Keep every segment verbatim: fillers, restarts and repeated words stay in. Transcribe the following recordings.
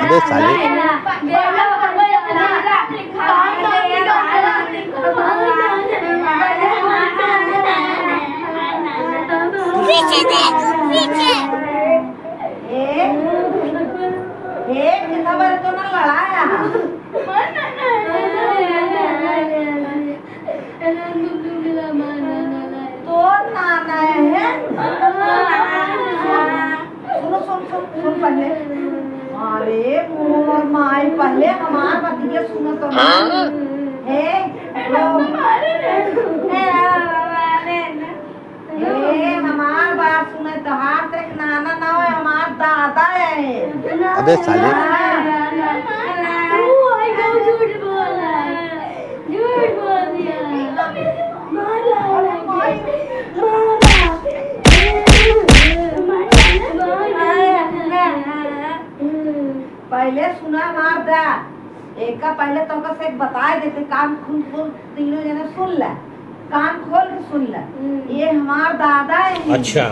अबे साले। पीछे देख, पीछे। ए, ए, कितना बार तो ना लड़ाया। तोर नाना है? सुनो, सुन, सुन, सुन पहले। अरे, मोर माई, पहले हमार बतिया सुनो तो ना। हाँ? हे, लो। ए, हमार बात सुने, तोहार से एक नाना ना होए, हमार दादा है। अबे साले। हाँ। ओ, आई, झूठ बोला है। झूठ बोल दिया। मारा, मारा। पहले सुना हमार दा, एका पहले तो ओकर से एक बताए देते, कान खोल खोल तीनों जने सुन ले, कान खोल के सुन ले। हम्म। ये हमार दादा है। अच्छा।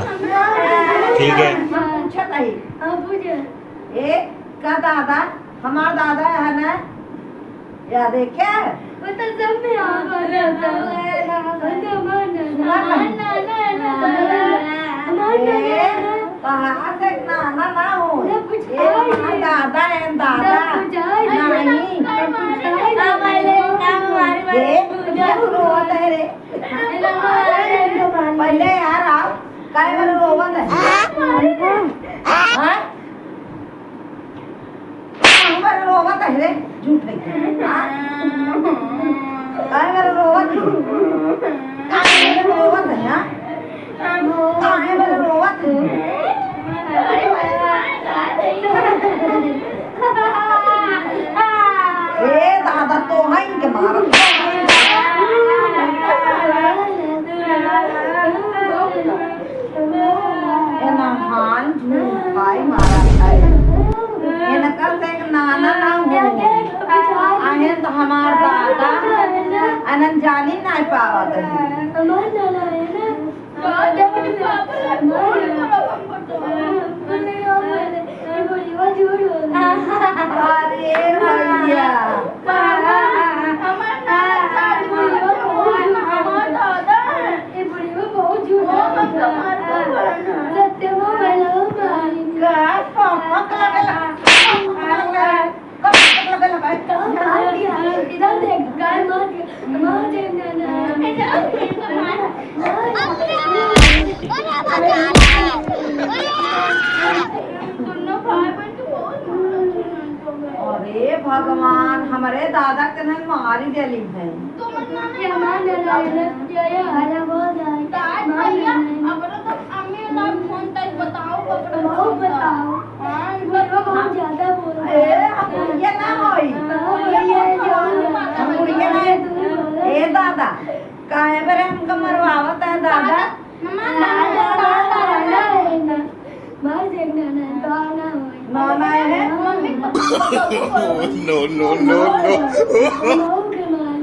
ठीक है। हम पूछत हई। हाँ, पूछे। ए, का दादा, हमार दादा है ना? या देखे? वो तो सब में आ गया था। वो तो हमार नाना। सुना ना? हमार नाना, नाना, नाना। हमार नाना, ए, नाना। कहाँ से नाना ना हो? ना पूछ, ये हमार दादा है, दादा। ना पूछ, नहीं। ना पूछ, ना पूछ। ये, ये रोवत है रे। पहले यार आओ, काहे वाला रोवत है? हाँ? काहे वाला रोवत है रे? झूठ नहीं। हाँ? काहे वाला रोवत है? काहे वाला रोवत है, हाँ? काहे वाला रोवत है? ए दादा, तो है इनके मारत। एना हाल झूठ भाई मारा है। एनकर से एक नाना ना हो। आहे तो हमार दादा अनन जानी ना पावत है। अरे भैया। हमार दादा। ये बुढ़िया बहुत झूठ बोलत है। सत्य में बोलो भाई। का पापा का लगला? पापा का लगला? कब तक लगला भाई? कहाँ मार दिया? इधर देख, गाय मार दिया। मार दे ना, ना। मार दे। दोनों भाई बहन के बहुत मारत हैं। अरे भगवान, हमरे दादा के नहीं मारी देली है। तो मत मानो। ये हमार नाना है ना? या, या। अरे बोल दे। दाई मार भैया, नाना है। अपना तो अम्मी ना फोन तक बताओ, अपना बहुत फोन बताओ। हाँ, बुढ़वा बहुत ज्यादा बोल रहा है। ए, हम बुढ़िया ना होई। हाँ, बुढ़िया है, जो हम बुढ़िया ना है। ए दादा, काहे बरे हमका मरवावत है दादा? मम्मा, ना, ना, ना, ना, ना, ना। मार देख ना, ना, ना, ना होई। ना, ना है। मम्मी, No, no, no, no। मऊ के मार।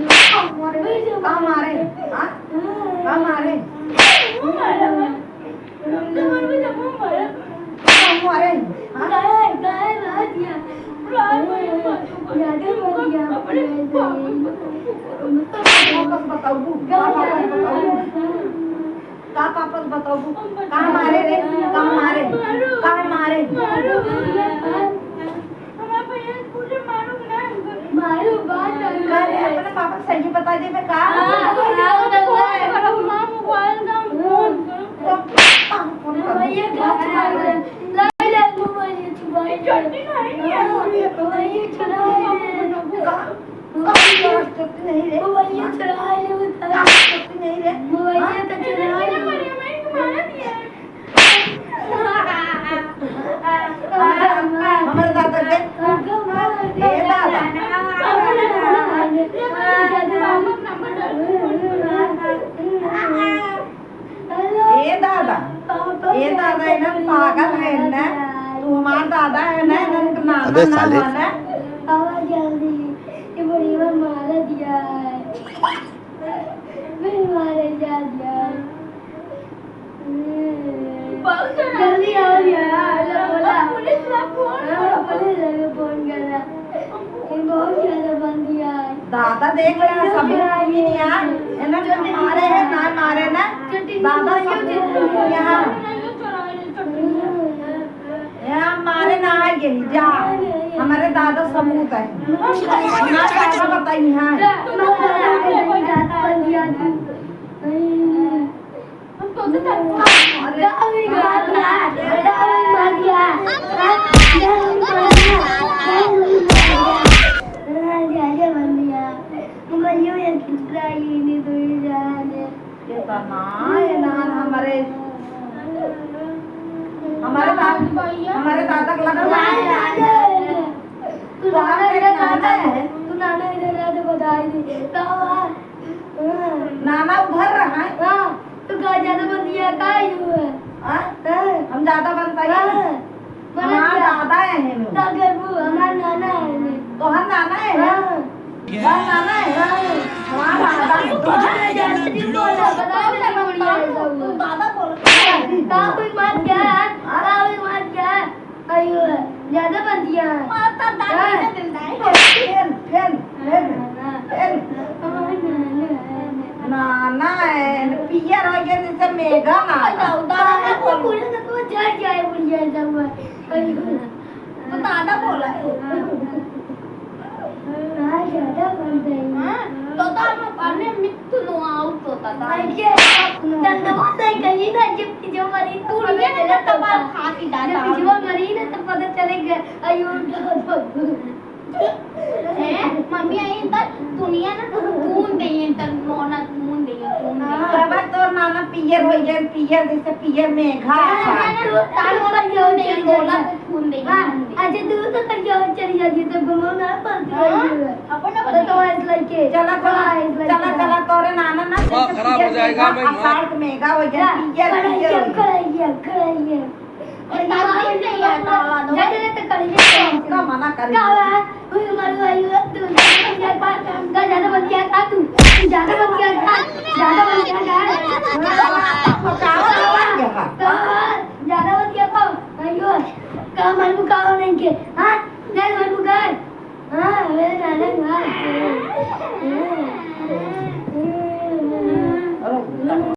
का मारे? हाँ? का मारे? का मारे? हाँ? गाय, गाय मार दिया। याद मर दिया। पापा से बताऊ, पापा से बताऊ। का पापा से बताऊ? का मारे रे? का मारे? का मारे? मारू, बात कर। का रे, अपने पापा से सही बता दे, मैं का? हाँ, हाँ, हाँ, हाँ। माँ, मोबाइल का फोन करो। तो का फोन करो? भैया, का फोन करो? ला, ला, मोबाइल ये छुपा। ये चटनी खाएंगे। हाँ, भैया, चुरा ले। का? का फोन करो? चटनी नहीं रे। मोबाइल ये चुरा ले, उतार। का चटनी नहीं रे? मोबाइल ये तो चुरा ले। हमारे, हमारे को मारा दिया। हमरे दादा के, ए दादा, ए दादा, ए दादा, इन्हन पागल है ना, तू हमार दादा है ना, इन्हन के नाना अबे ना साले। माना। आवा जल्दी, ये बुढ़िया मारा दिया है। मैं मारे जा दिया। बहुत जल्दी आओ यार, बोला। पुलिस ला फोन हाँ, करो। पुलिस लगे फोन दादा देख ले, सबूत मिल गया। है ना, जो मारे है, ना मारे ना। दादा सबूत मिल गया। यहाँ मारे ना आ गई, जा। हमारे दादा सबूत है। ना दादा बताई है। ये तो ना, ये ना, हमारे, हमारे दादा, हमारे दादा के लगा हुआ है। तू नाना इधर आ जा, तू नाना इधर आ जा, बधाई दे। नाना उधर रहा है। हाँ, तो का ज्यादा बतिया का ही हुआ? हाँ? हाँ। हम ज्यादा बनता ही? हाँ। हमार दादा है ना। का करबू? हमार नाना है ना। तोहर नाना है ना? हाँ। तोहर नाना है? हाँ। हमार दादा है। तोहर नाना है। बताओ ना, कौन है? तू दादा बोल। का हुई बात क्या? हाँ? का हुई बात क्या? अयो, ज्यादा बन दिया। माता दादी हाँ। ने दिल दाई। फेन, फेन, फेन, हाँ। फेन। हाँ, हाँ, हाँ, हाँ। नाना है, पियर हो गया जैसे मेघा नाना। बताओ, दादा दादा बोल। पूरा तो वो जड़ जाए, बोल जाए, जाऊँ। अयो। तो दादा बोला है। हाँ, ज्यादा बन गई। हाँ, तो, तो हम अपने मित्र नो आउट होता था। ऐसे डंडवा से कहीं ना, जब पिछवा मरी तो तू पता नहीं चला ना, तो तब खा पी डाला। जब पिछवा मरी ना, तब पता चलेगा। अयो, हैं? मम्मी आई त दुनिया ना खून देइए, त नोना खून देइए, खून देइए। बाबा, तोर नाना पियर हो गए, पियर जैसे पियर मेघा। हाँ, हाँ, हाँ। तू, तू कर जाओ, चली जाओ। बोला तो खून देइए, हाँ, खून देइए। अच्छा, तू तो कर जाओ, चली जाती, तो घुमाओ ना, पलती हाँ, रही है। अपन ना तो, बताइए। तो ऐसे लड़के, चला, चला, हाँ, ऐसे लड़के। चला, चला, तोरे नाना ना, दिमाग जैसे खराब हो पियर जाएगा, मेघा, मैं मार अषाढ़ मेघा हो गया, या, पियर, खड़ा पियर हो गया, गया। खड़ा गया, खड़ा गया। ए, तारा दिन नहीं आता, वाला दो। जा, जा, जा, तो कर ले। उसका मना कर। का हुआ? हुई मर गई, हुआ, तू ज्यादा बतिया का, का ज्यादा बतिया का तू? तू ज्यादा बतिया का, ज्यादा बतिया का। पकावा, पकावा, पकावा। तो ज्यादा बतिया का, अयो, का मर मुकाओ नहीं के, हाँ? नहीं मर मुकाओ। हाँ, मेरे नाना घर। अरे,